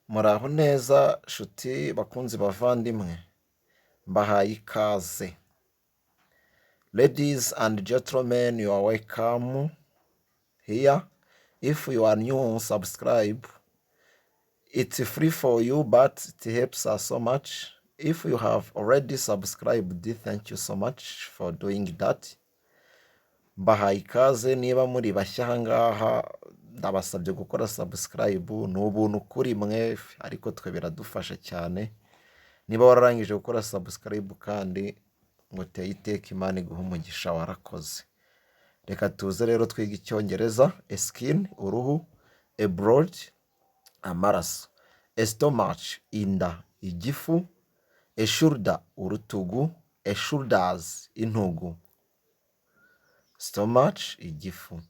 Muraho neza nshuti bakunzi bavandimwe, mbahaye ikaze. Ladies and gentlemen, you are welcome here. If you are new, subscribe. It's free for you, but it helps us so much. If you have already subscribed, thank you so much for doing that. Mbahaye ikaze. Niba muri bashya aha ngaha, ndabasabye gukora subscribe. Ni ubuntu kuri mwe, ariko twe biradufasha cyane. Niba wararangije gukora subscribe kandi ngo uteye iteka, Imana iguhe umugisha, warakoze. Reka tuze rero twige Icyongereza. A skin, uruhu. A blood, amaraso. A stomach, inda, igifu. A shoulder, urutugu. A shoulders, intugu. Stomach, igifu.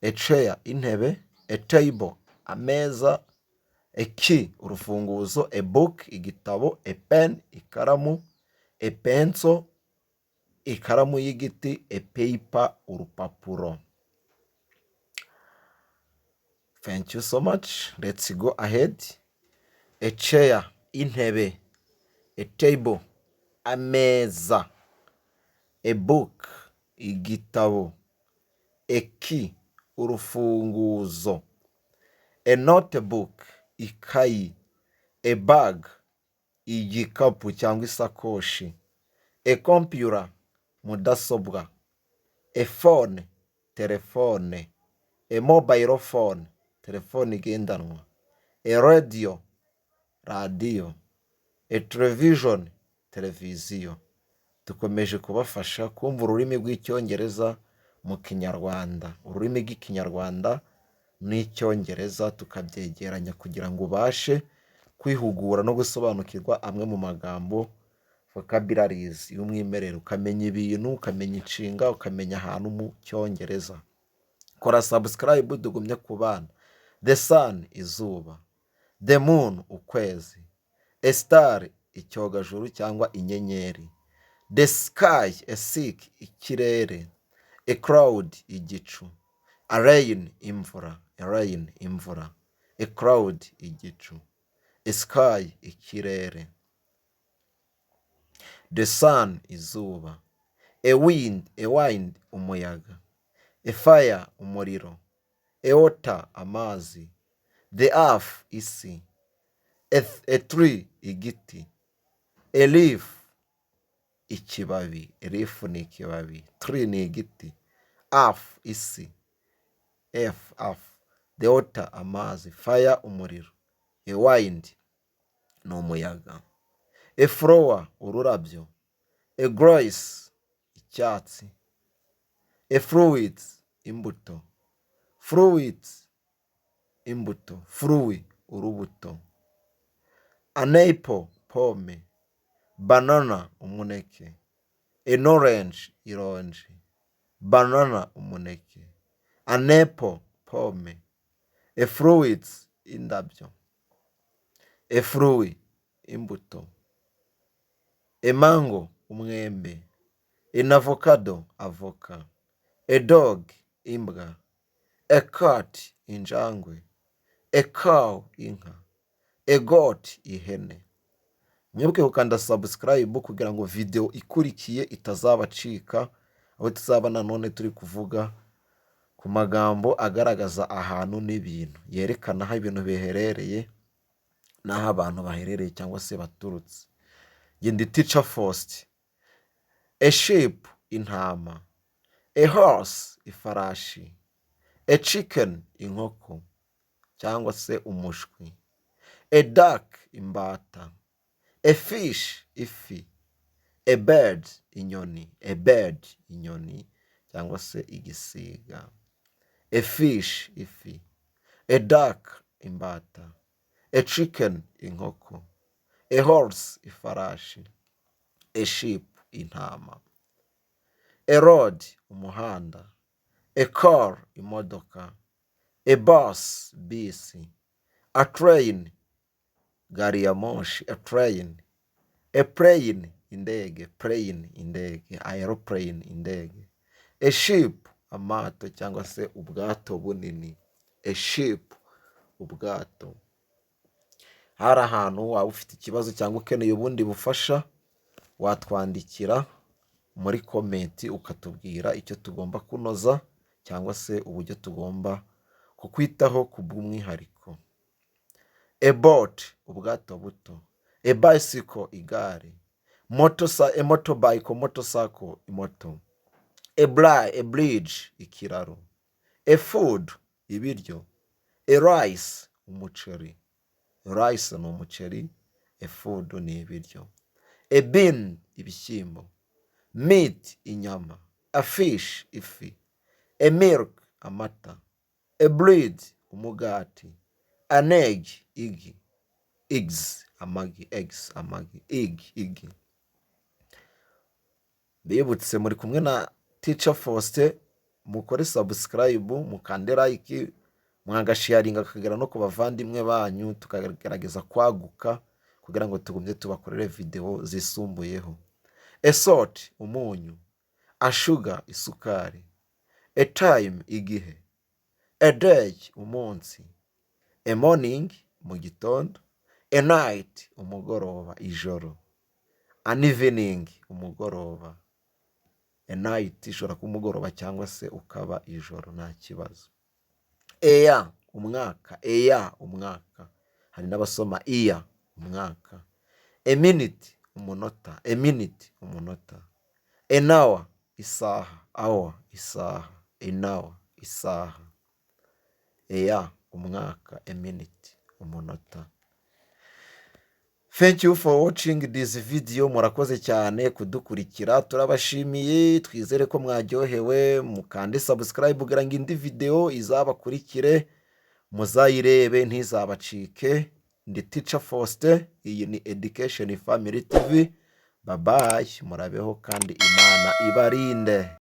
A chair, intebe. A table, ameza. A key, urufunguzo. A book, igitabo. A pen, ikaramu. A pencil, ikaramu y'igiti. A paper, urupapuro. Thank you so much. Let's go ahead. A chair, intebe. A table, ameza. A book, igitabo. A key, urufunguzo. A notebook, ikayi. A bag, igikapu cyangwa isakoshi. A computer, mudasobwa. A phone, telefone. A mobile phone, telefone igendanwa. A radio, radiyo. A television, televiziyo. Dukomeje kubafasha kumva ururimi rw'Icyongereza mu Kinyarwanda, ururimi rw'Ikinyarwanda n'Icyongereza tukabyegeranya kugira ngo ubashe kwihugura no gusobanukirwa amwe mu magambo, vocabularies y'umwimerere, ukamenya ibintu, ukamenya inshinga, ukamenya ahantu mu Cyongereza. Kora subscribe tugumye kubana. The sun, izuba. The moon, ukwezi. A star, icyogajuru cyangwa inyenyeri. The sky, a sick, ikirere. A cloud, igicu. A rain, imvura. A rain, imvura. A cloud, igicu. A sky, ikirere. The sun, izuba. A wind, a wind, umuyaga. A fire, umuriro. A water, amazi. The earth, isi. A tree, igiti. A leaf, ikibabi. A leaf ni ikibabi, tree ni igiti. Earth, isi. F, earth. The water, amazi. Fire, umuriro. A wind ni umuyaga. A flower, ururabyo. A grass, icyatsi. A fruit, imbuto. Fruit, imbuto. Fruit, urubuto. An apple, pome. Banana, umuneke. An orange, ironji. Banana, umuneke. An apple, pome. A fruit, indabyo. A fruit, imbuto. A mango, umwembe. An avocado, avoka. A dog, imbwa. A cat, injangwe. A cow, inka. A goat, ihene. Mwibuke gukanda subscribe kugira ngo video ikurikiye itazabacika, aho tuzaba nanone turi kuvuga ku magambo agaragaza ahantu n'ibintu, yerekana aho ibintu biherereye n'aho abantu baherereye cyangwa se baturutse. Njye ndi Teacher Faustin. A sheep, intama. A horse, ifarashi. A chicken, inkoko cyangwa se umushwi. A duck, imbata. A fish, ifi. A bird, inyoni. A bird, inyoni cyangwa se igisiga. A fish, ifi. A duck, imbata. A chicken, inkoko. A horse, ifarashi. A sheep, intama. A road, umuhanda. A car, imodoka. A bus, bisi. A train, gari ya moshi. A train. A plane, indege. Plane, indege. Aeroplane, indege. A ship, amato cyangwa se ubwato bunini. A ship, ubwato. Hari ahantu waba ufite ikibazo cyangwa ukeneye ubundi bufasha, watwandikira muri comment ukatubwira icyo tugomba kunoza cyangwa se uburyo tugomba kukwitaho ku bw'umwihariko. A boat, ubwato buto. A bicycle, igare. A motorbike, motorcycle, moto. A bridge, ikiraro. A food, ibiryo. A rice, umuceri. Rice ni umuceri, a food ni ibiryo. A bean, ibishyimbo. Meat, inyama. A fish, ifi. A milk, amata. A bread, umugati. An egg, igi. Eggs, amagi. Eggs, amagi. Egg, igi. Mbibutse, muri kumwe na Teacher Faustin. Mukore subscribe, mukande like, mwagasharinga akagera no ku bavandimwe banyu, tukagerageza kwaguka kugira ngo tugumye tubakorere videwo zisumbuyeho. A salt, umunyu. A sugar, isukari. A time, igihe. A day, umunsi. A morning, mu gitondo. A night, umugoroba, ijoro. An evening, umugoroba. A night ishobora kuba umugoroba cyangwa se ukaba ijoro, nta kibazo. A year, umwaka. A year, umwaka. Hari n'abasoma iya, umwaka. A minute, umunota. A minute, umunota. An hour, isaha. Hour, isaha. An hour, isaha. A year, umwaka. A minute, umunota. Thank you for watching this video. Murakoze cyane kudukurikira, turabashimiye. Twizere ko mwaryohewe. Mukande subscribe kugira ngo indi video izabakurikire, muzayirebe, ntizabacike. Ndi Teacher Faustin, iyi ni Education Family TV. Bye bye, murabeho kandi Imana ibarinde.